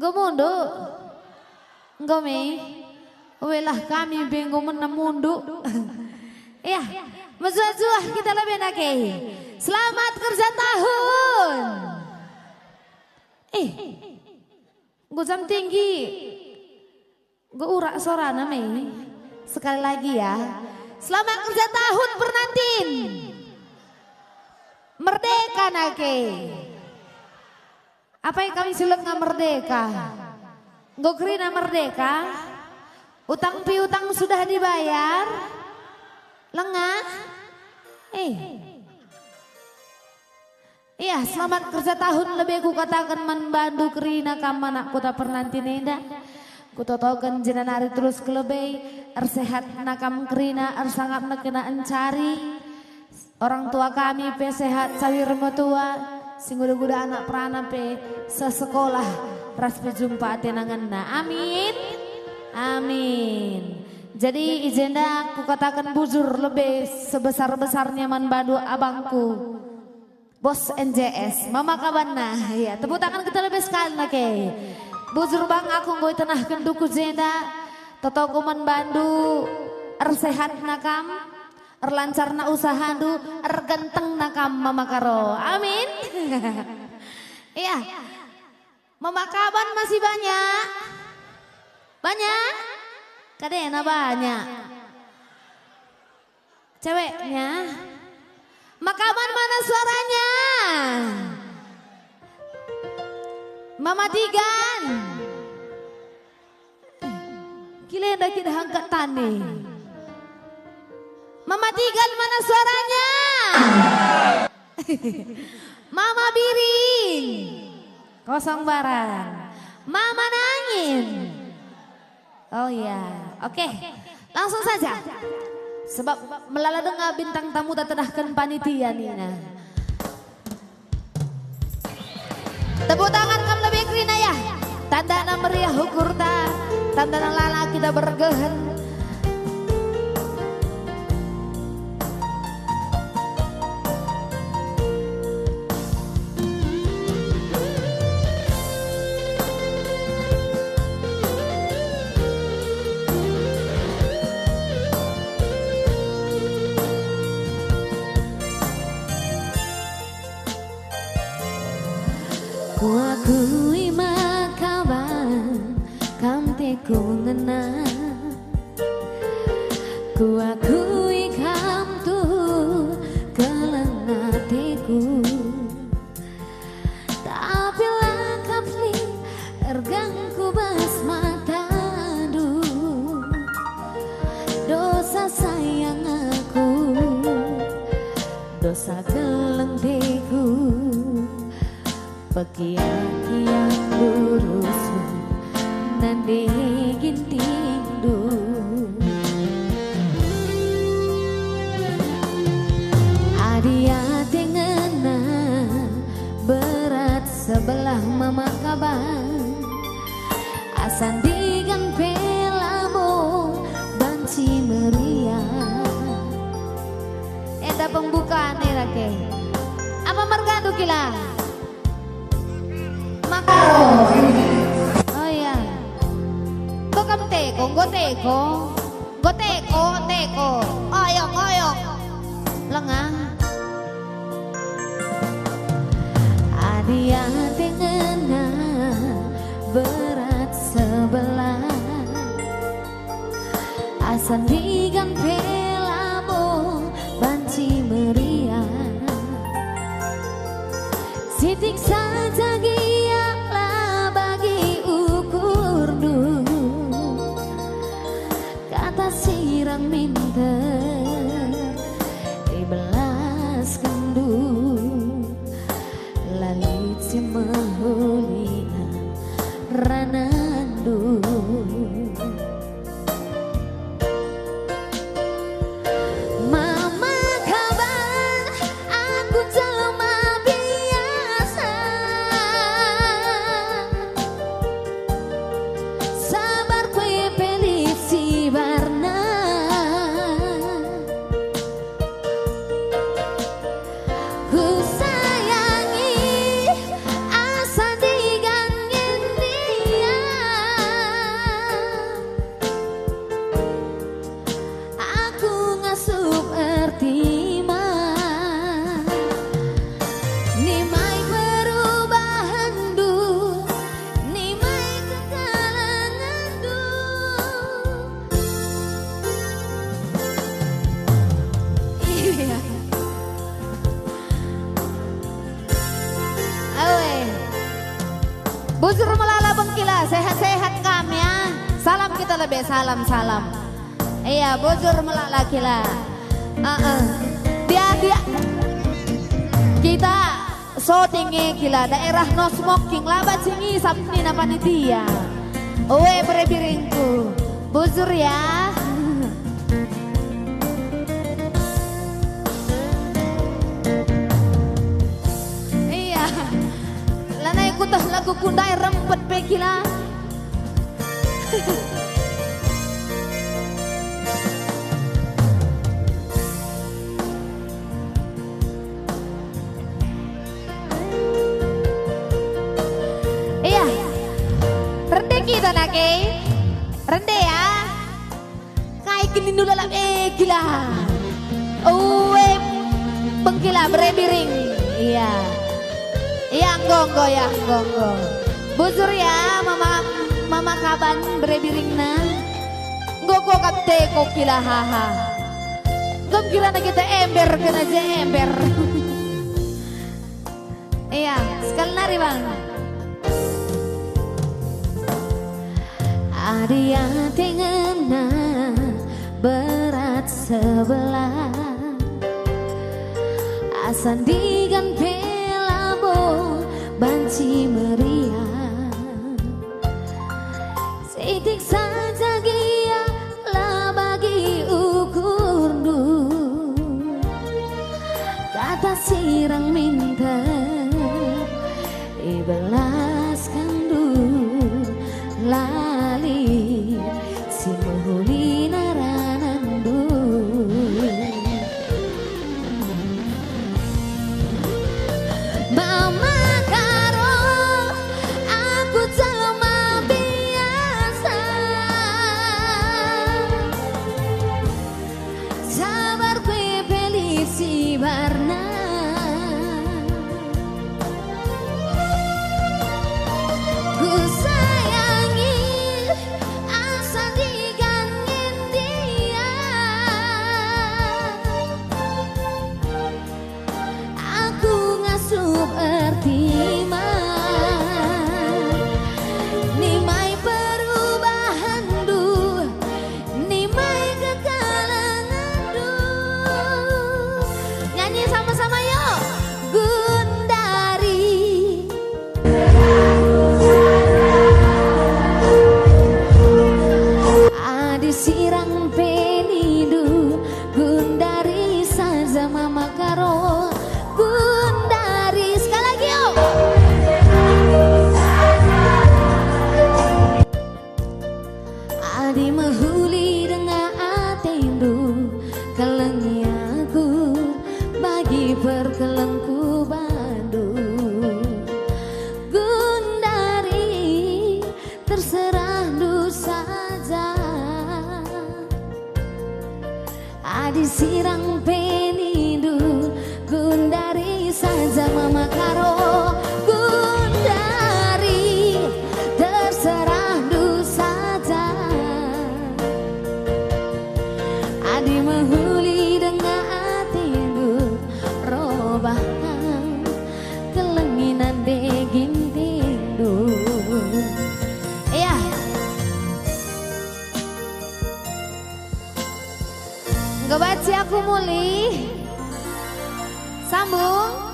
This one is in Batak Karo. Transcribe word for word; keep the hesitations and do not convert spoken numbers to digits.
Enggo munduk? Enggo me? Welah kami pe enggo mena munduk. Ya, mejuah-juah kita lebe nake. Selamat kerja tahun. Eh, enggo jam tinggi. Enggo urak sorana me. Sekali lagi ya. Selamat kerja tahun pernantin. Merdeka nake. Apai kami si langa merdeka? Enggo kerina merdeka? Utang piutang sudah dibayar? Langa? Eh. Iya, selamat kerja tahun lebe kukataken man bandu kerina kam anak kuta pernantin enda. Kutotoken jenari terus kelebei, ersehatna kam kerina, ersangapna kena encari. Orang tua kami pe sehat, cawir metua, si nguda-nguda anak perana pe sesekolah ras pe jumpa atenangenna. Amin. Amin. Jadi i jenda kukataken bujur lebe sebesar-besarnya man bandu abangku. Bos N J S, mama kabanna. Ya, tepuk tangan kita lebe sekali nake. Bujur bang aku enggo itenahken duku jenda, totoku man bandu, ersehatna kam. Erlancarna usahandu, ergentengna kam mama Karo. Amin. Iya. Mama kaban masih banyak? Banyak? Kadena banyak. Ceweknya? Makaban mana suaranya? Mama Tigan. Kilenda kita angkat tani. Mama Tigan mana suaranya? Mama Biring. Kosong barang. Mama Nangin. Oh ya, oke. Langsung saja. Sebab melala denga bintang tamu tak tedahken panitia nina. Tepuk tangan kam lebih kerina ya. Tandana meriah ukurta, tandana lala kita bergehen. Kuakui maka ban kam teku ngena. Kuakui kam tuhu keleng ateku. Tapi la kam lit ergangku bas matandu. Dosa sayang aku, dosa keleng teku. Pekiang-kiang lurus nande gintindu. Adi ate ngena berat sebelah mama kaban. Asa ndigan pe labo banci meriah. Enda pembukaan ira ke. Apa mergandu kila? Maka. Oh iya. Kok kam teko, enggo teko? Enggo teko, teko. Oyok, oyok. Lengah. Adi ate ngena berat sebelah. Asa ndigan pe labo banci meriah. Sitik saja gia la bagi ukurndu. Kata sirang minter ibelaskenndu. La lit si mehuli ranandu. Mama kaban, aku jelma biasa. Sabarku pe lit sibarna. Kusayangi asa ndigan ngeni. Bujur melala bengkila, sehat-sehat kam ya. Salam kita lebe, salam, salam. Iya, bujur melala kila. Heeh. Dia, dia. Kita syuting e kila daerah no smoking, laba cingi sabnina panitia. Oe, bere biringku. Bujur ya. Iya. Lanai kuteh lagu kundai rempet pe kila. Iya. Rende kita nake. Rende ya. Kai kin nindu lalap e kila. Ue bengkila bere biring. Iya. Iya, enggo, enggo, ya, enggo, enggo. Bujur ya, mama, mama kaban bere biringna. Enggo ko kap teko kila, haha. Enggo kira na kita ember kena je ember. Iya, sekali nari, Bang. Adi ate ngena berat sebelah, asa ndigan pe labo banci meriah. Sitik saja gia la bagi ukurndu. Kata sirang minter ibelaskenndu, lali si mehuli narananndu. Mama Karo, aku jelma biasa. Sabar kue pelit sibarna. Kusayangi asa ndigan ngendia. Aku ngasup ertima, nimai perubahanndu, nimai kekalengenndu. Nyanyi sama-sama yuk. Gundari. Adi sirang pe nindu, gundari saja Mama Karo, gundari. Sekali lagi, yuk. Adi mehuli denga atendu, kelengi aku bagi perkelengku bandu. Gundari, terserah ndu saja. Adi sirang pe nindu, gundari saja Mama Karo, gundari, terserah ndu saja. Adi mehuli denga atendu, robahna kelengi nande gintindu. Iya. Enggo banci aku mulih. Sambung.